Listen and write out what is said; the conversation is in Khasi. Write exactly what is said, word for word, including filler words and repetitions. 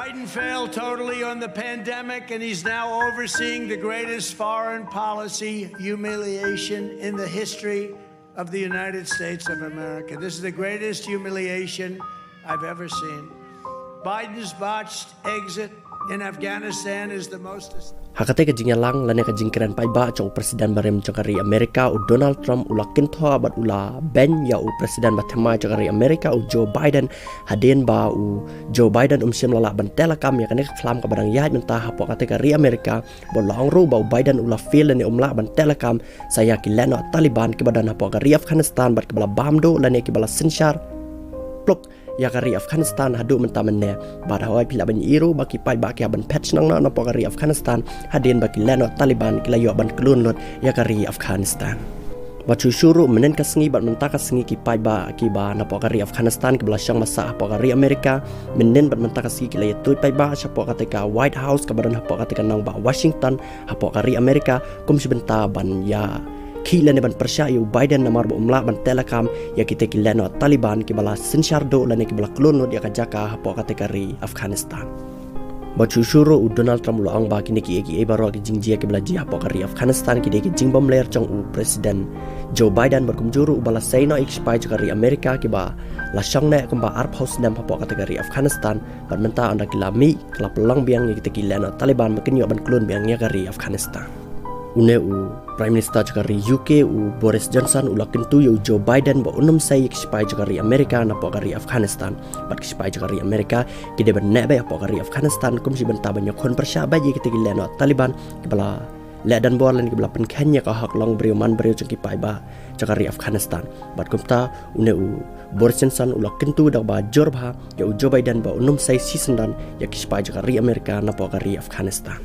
Biden failed totally on the pandemic, and he's now overseeing the greatest foreign policy humiliation in the history of the United States of America. This is the greatest humiliation I've ever seen. Biden's botched exit in Afghanistan is the most. Ha kata ka jingïalang lane ka jingkren paidbah jong u President barim jong ka ri Amerika u Donald Trump u la kynthoh bad u la beiñ ïa u President ba thymmai jong ka ri Amerika u Joe Biden, hadien ba u Joe Biden um shym la lah ban teh lakam ïa kane ka khlam kaba dang ïaid mynta hapoh kata ka ri Amerika, bad u la ong ruh ba u Biden u la fail lane um lah ban teh lakam sa ïa ki lehnoh Taliban kiba don hapoh ka ri Afghanistan bad kiba la bam duh lane kiba la synshar pluk ïa ka ri Afghanistan haduh mynta mynne. Bad hawai phi lah ban ïohi ruh ba ki paidbah ki hap ban phet shnong noh napoh ka ri Afghanistan hadien ba ki lehnoh Taliban ki la ïoh ban khlun lut ïa ka ri Afghanistan. Bad shuh shuh ruh mynnin ka sngi bad mynta ka sngi ki paidbah kiba napoh ka ri Afghanistan kiba la shong ba sah hapoh ka ri Amerika, mynnin bad mynta ka sngi ki la ïatuid paidbah shapoh kata ka White House kaba don hapoh kata ka nongbah Washington hapoh ka ri Amerika, kum shi bynta ban ïa khih lane ban pyrshah ïa u Biden namar ba um lah ban teh lakam ïa kita ki lehnoh Taliban kiba la synshar duh lane kiba la khlun lut ïa ka jaka hapoh kata ka ri Afghanistan. Bad shuh shuh ruh u Donald Trump u la ong ba kine kiei kiei baroh ki jingjia kiba la jia hapoh ka ri Afghanistan ki dei ki jingbymler jong u President Joe Biden bad kumjuh ruh uba la sei noh ïa ki shipai jong ka ri Amerika kiba la shong neh kumba arphew snem hapoh kata ka ri Afghanistan, bad mynta ynda ki la mih ki la pynlong biang ïa kita ki lehnoh Taliban ba kin ïoh ban khlun biang ïa ka ri Afghanistan. Une u Prime Minister jong ka ri U K u Boris Johnson u la kyntu ïa u Joe Biden ba un ym sei ïa ki shipai jong ka ri Amerika napoh ka ri Afghanistan. Bad ki shipai jong ka ri Amerika ki dei ban neh beit hapoh ka ri Afghanistan kum shi bynta ban ïakhun pyrshah beit ïa kita ki lehnoh Taliban kiba la leh donbor lane kiba la pynkheiñ ïa ka hok long briew man briew jong ki paidbah jong ka ri Afghanistan. Bad kumta une u Boris Johnson u la kyntu da kaba jur bha ïa u Joe Biden ba un ym sei shisyndon ïa ki shipai jong ka ri Amerika napoh ka ri Afghanistan.